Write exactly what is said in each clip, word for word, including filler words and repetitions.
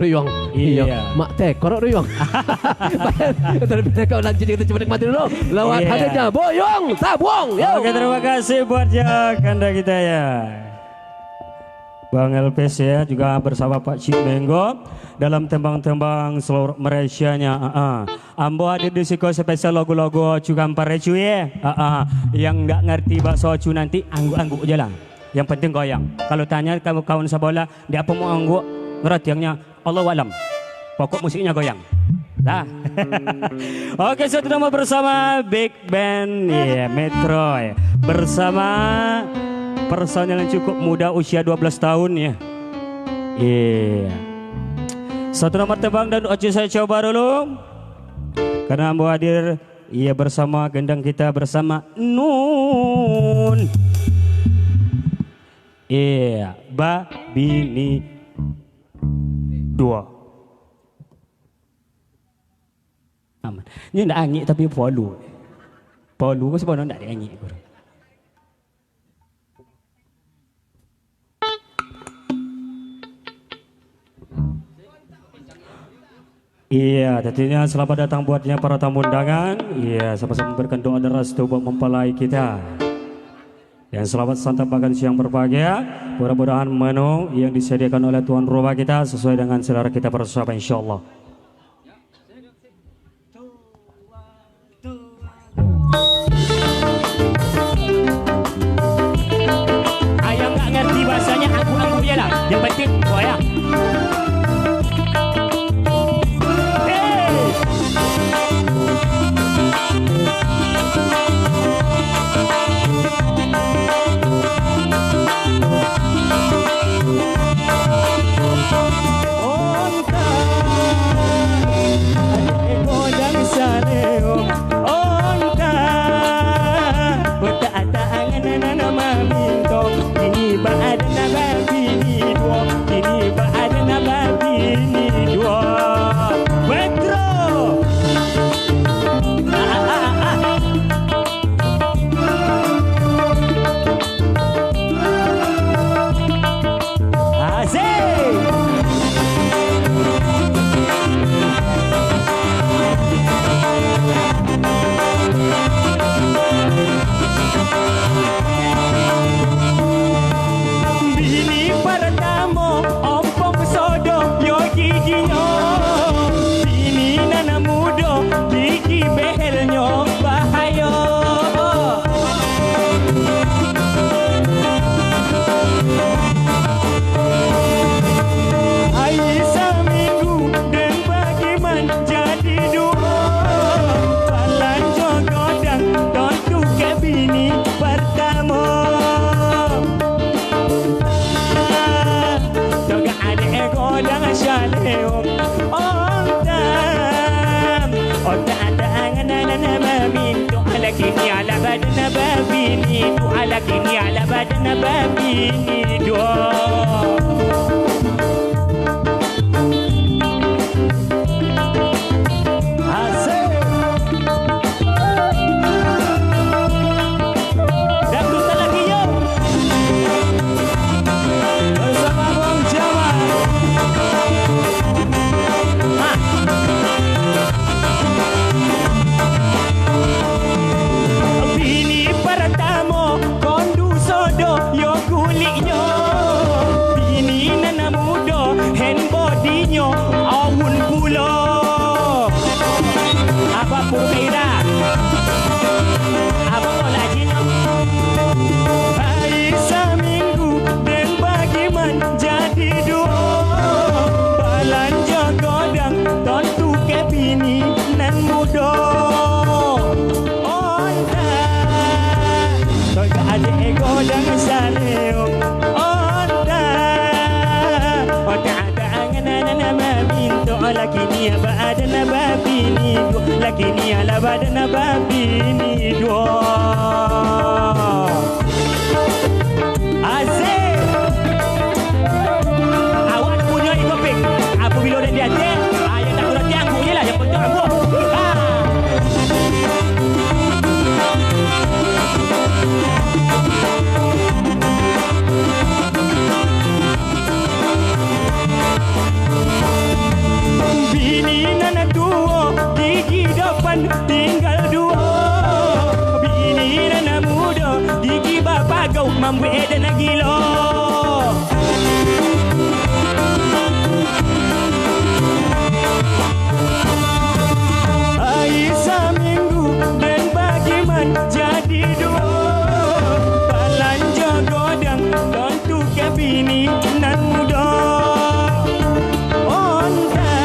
Yuang. Iya. Mak teh, korok tu, Yuang. Tapi mereka nak jadi kita cuma nikmati dulu. Lewat Iya. hadirnya Boyong Sabuang, yo. Oke, terima kasih buat jakanda kita, ya. Bang Elvis, ya, juga bersama Pak Cik Menggo dalam tembang-tembang seluruh Malaysia-nya. Ah, ah. Ambo hadir di siko spesial lagu-lagu Ocu Gampar, ya, Cu, ya. Ah, ah. Yang ndak ngerti bahasa Ocu nanti angguk-angguk je lah. Yang penting goyang. Kalau tanya kawan-kawan sabola, "Di apo mau angguk?" Ngaratiangnyo, "Allahu alam." Pokok musiknya goyang. Lah. Oke, satu nama bersama Big Band, iya, Metro, ya. Bersama personil yang cukup muda, usia dua belas tahun, ya. Iya. Satu nomor tembang dan Ocu saya coba dulu. Karena ambo hadir, iya, bersama gendang kita bersama Nun. Iya, babini duo. Aman. Ini ndak angik tapi polu. Polu ko sabananyo ndak diangik ko. Iya, tentunya selamat datang buatnya para tamu undangan. Iya, sama-sama memberikan doa dan restu buat mempelai kita. Dan selamat santap makan siang berbahagia. Mudah-mudahan menu yang disediakan oleh tuan rumah kita sesuai dengan selera kita bersama, insyaallah. Ayah nggak ngerti bahasanya, angguk-angguk je lah. Yang penting, oh ya. Hey! Onta, adek godang saleo. Onta, otak-atak angan nan maminto. Kini baaden babini duo. Kini baaden babini duo. Petro. Ah, ah, ah, ah. Asik. Bini partamo, ompong sodo, yo giginyo. Bini nan mudo, gigi behelnyo, bahayo. Ai saminggu den bagi manjadi duo. Balanjo godang tontu ka bini partamo. Togak adek godang saleo. Onta, onta, onta, angan, angan, angan, maminto. Laki ni alah badan babini duo. Laki ni alah badan babini duo. Asik. Dangdut lagi, yo. Bersama Bang Jamal. Ah. Bini partamo, kondu sodo, yo kuliknyo. Bini nan mudo, hand bodinyo, aun pulo. Apa pun beda. Apa pun lajinyo. Ai saminggu, den bagi manjadi duo. Balanjo godang, tontu ka bini nan mudo. Onta, togak adek godang saleo. Onta, onta, onta, angan, angan, angan, maminto. Laki ni alah badan babini duo. Laki ni alah badan babini duo. Asik. Awak punyo iko, Pik. Apabilo den di ateh, ayo tak kurang diangguk je lah. Yang penting angguk. Ah. Mambuek eden gilo. Ai saminggu den bagi manjadi duo. Balanjo godang tontu ka bini nan mudo. Onta,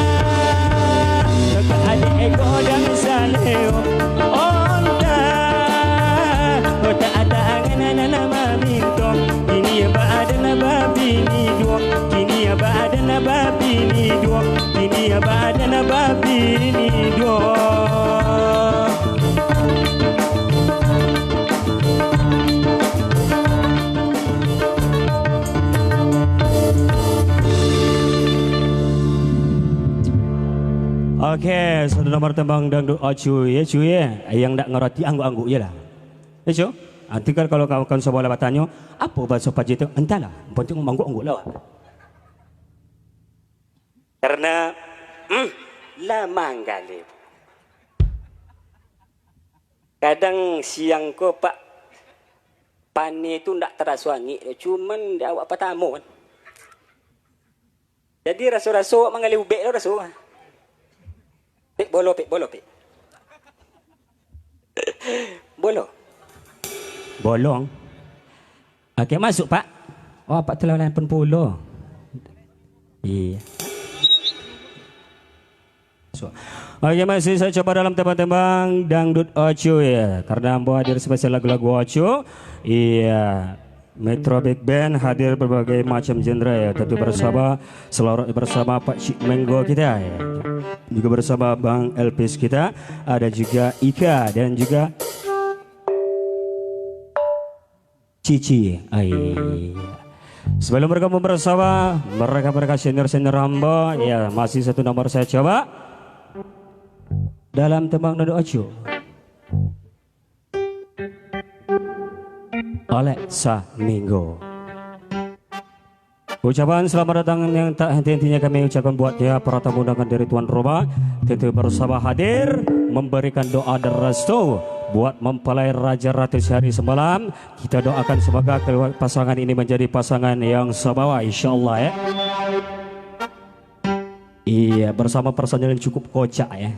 ka adiak godang saleo. Onta, otak-atak angan nan maminto. Kini badan babini duo. Kini badan babini duo. Kini badan babini duo. Oke, satu nomor tembang dangdut, oh, cuy, ya, cuy, ya. Yang ndak ngerti, angguk-angguk je lah. Ya, cuy. Nanti kan kalau kawan-kawan sebelah batanyo, "Apo bahaso Paji tu?" Entahlah, yang penting mangguk-angguk lah. Karena, hmm, lah manggaleh. Kadang siang ko, Pak, paneh tu ndak taraso angek tu, cuman di awak patamo kan. Jadi raso-raso awak manggaleh ubek tu raso. Pek bolo, pek bolo, pek. Bolo. Bolong. Oke, masuk, Pak. Oh, Pak telah lain pun pulo. Iya. So, oke, masih saya coba dalam tembang-tembang dangdut Ocu, ya. Karena ambo hadir spesial lagu-lagu Ocu. Iya. Metro Big Band hadir berbagai macam genre, ya. Tentu bersama, selalu bersama Pak Cik Menggo kita, ya. Juga bersama Bang Elvis kita, ada juga Ika dan juga Cici. Ai. Sebelum mereka bersama, mereka-mereka senior-senior hamba, ya, masih satu nomor saya coba. Dalam tembang dangdut Ocu. Oleh Saminggu. Ucapan selamat datang yang tak henti-hentinya kami ucapkan buat ya para tamu undangan dari tuan rumah. Tentu bersama hadir memberikan doa dan restu buat mempelai Raja Ratu sehari semalam. Kita doakan semoga kedua pasangan ini menjadi pasangan yang samawa, insyaallah ya. Iya, bersama personil yang cukup kocak ya.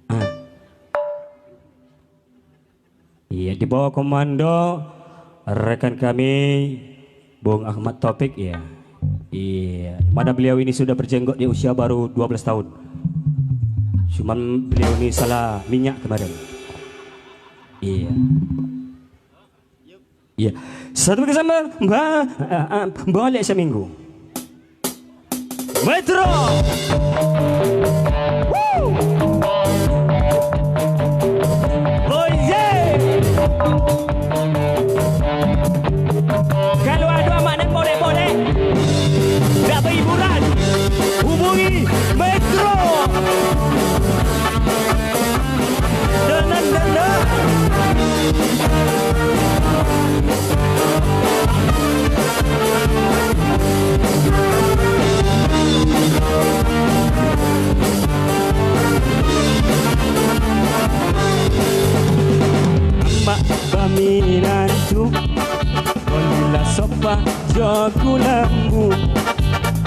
Ah. Iya, di bawah komando rekan kami, Bung Ahmad Taufik, ya. Iya, mana beliau ini sudah berjenggot di usia baru dua belas tahun. Cuman beliau ini salah minyak kemarin. Iya. Iya. Satu kali sama, ba-, ah, ah, boleh seminggu. Metro. Woo! Oh yeah. Kalau ada amak nan boleh-boleh, nak berhiburan, hubungi Metro. Amak baminantu, bolilah sopa jo kulambu.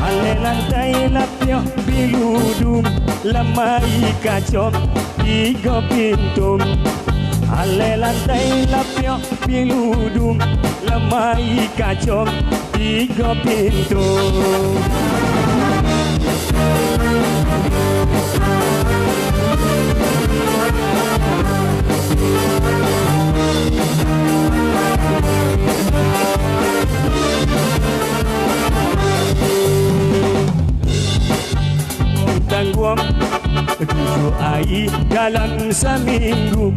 Alai lantai lapiak biludung, lamari kaco tigo pintu. Alai lantai lapiak biludung, lamari kaco tigo pintu. Tangguang tujuah ari dalam saminggu.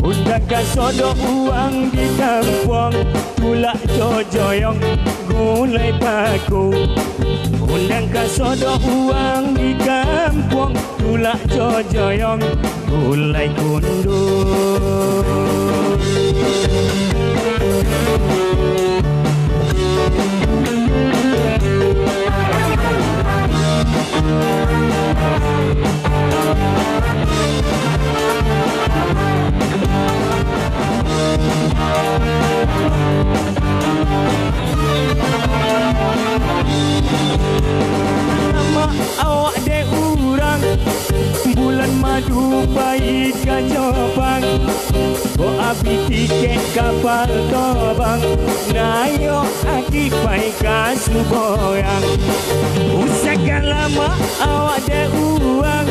Undang kasadonyo urang di kampuang, tulak jo joyong gulai paku. Undang kasadonyo urang di kampuang, tulak jo joyong gulai kundu. Bali tiket kapal tobang, naiak aki pai ka Suboyang. Usah ka lamo awak dek uwang,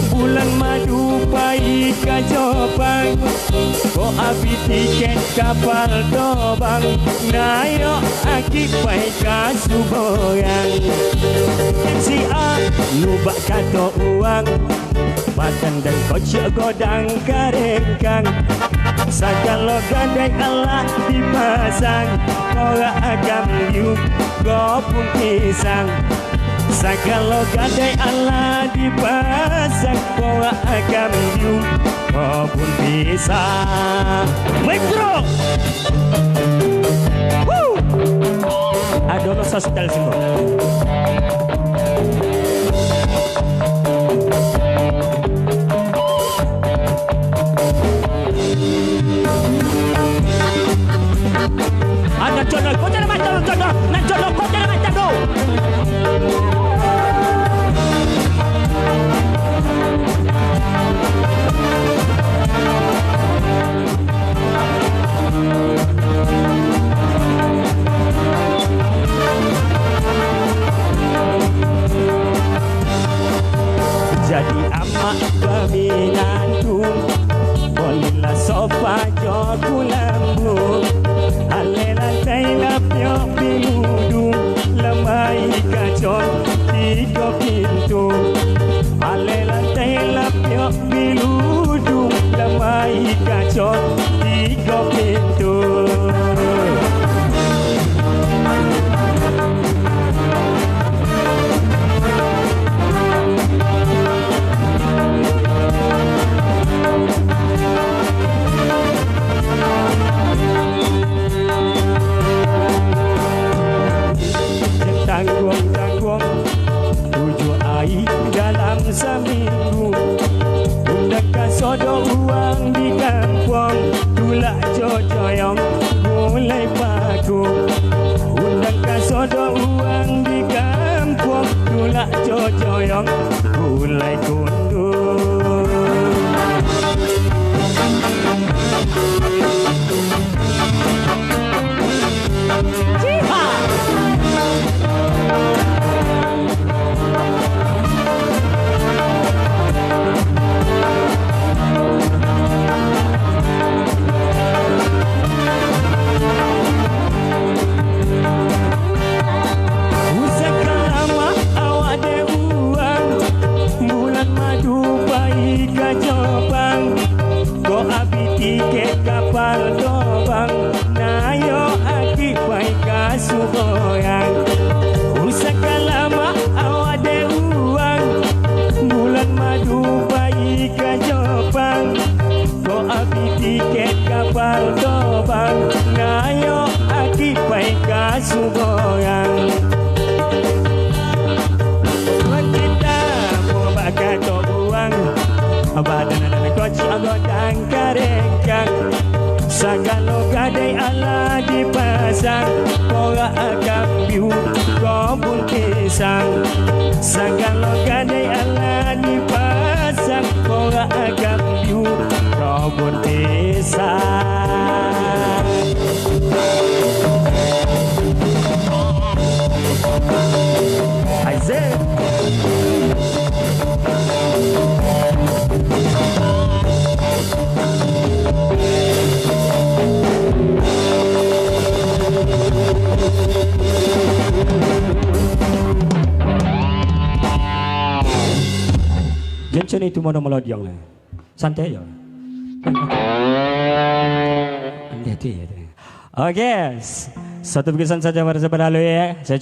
bulan madu pai ka Jopang. Kok abih tiket kapal tobang, naiak aki pai ka Suboyang. M C A, lu bak kato uwang, batang dan kocik godang karengkang. Sagalo gadai alah dipasang, korak agambiu, gopung pisang. Sagalo gadai alah dipasang, korak agambiu, gopung pisang. Metro. Woo! Ado lo sosial sini. Anak jodoh, kau jangan macam jodoh. Nak jodoh, kau jangan macam tu. Jadi amak baminantu, bolilah sofa jo kulambu. Alai lantai lapiak biludung, lamai kaco tigo pintu. Alai lantai lapiak biludung, lamai kaco tigo pintu. Tangguang-tangguang tujuah ari dalam saminggu. Undang kasadonyo urang di kampuang, tulak jo joyong gulai paku. Undang kasadonyo urang di kampuang, tulak jo joyong gulai kundu. Usah ka lamo awak dek urang, bulan madu pai ka Jopang. Kok abih tiket kapal tobang, naiak aki pai ka Suboyang. Usah ka lamo awak dek urang, bulan madu pai ka Jopang. Kok abih tiket kapal tobang, naiak aki pai ka Suboyang. Tuan kita, bakato urang, badan nan kocik godang karengkang. Sagalo gadai alah dipasang, korak agambiu, kobun pisang. Sagalo gadai alah dipasang, korak agambiu, kobun pisang. Aizen. Jan cak itu mano maladiang lai. Santai aja. Hati-hati ya. Oke, satu bingkisan saja para sahabat lalu ya. Saya